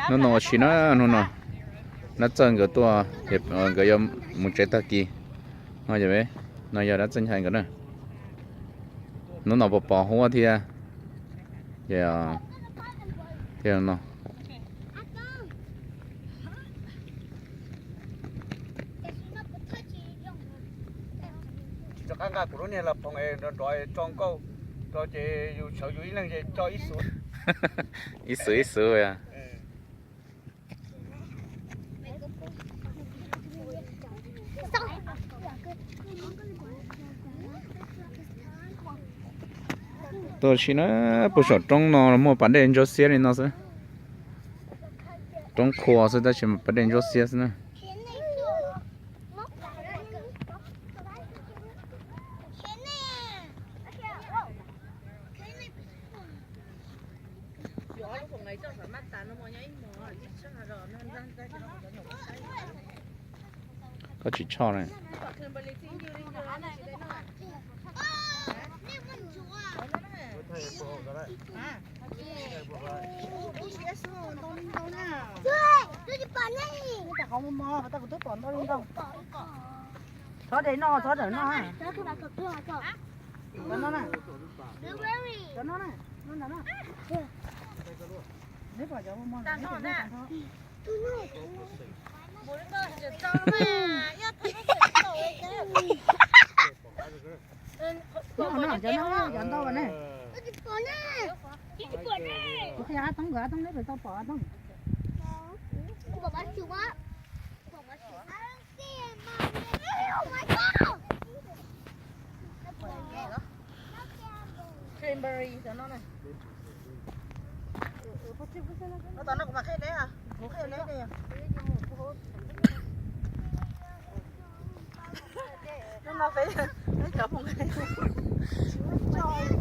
Hnub no ua si na, hnub no dab txawj nkawd tuaj, nkawd yuav mus tsev tag kis. No yog dab txawj ntxhais nkawd na. Hnub no pos pos huab thiab. Ces thiab no. Tsis rov qab nqa kuv lub niag las phoom nrov nrov tso nkauj, rau ces yus sawv yus ib leeg ces coj ib xus. Ib xus ib xus. Tuaj si na, puag saum roob no muaj pas dej ntsuab xiab li no xwb. Roob qhua xwb tab sis pas dej ntsuab xiab xwb na. Koj tsis tshoj na. Thov de no, thov dawm no. Cov no na, cov no na, no ntawm no. Neb pom cov mos mos no. Cov no, cov ntau ne. Kuv qhia Ab Toob, nkawd Ab Toob neb puas tau pom Ab Toob? Cranberry cov no na. Tom no kuv mam qhia neb, kuv qhia neb. Hnub no peb, peb cov phooj ywg tsis muaj tso li.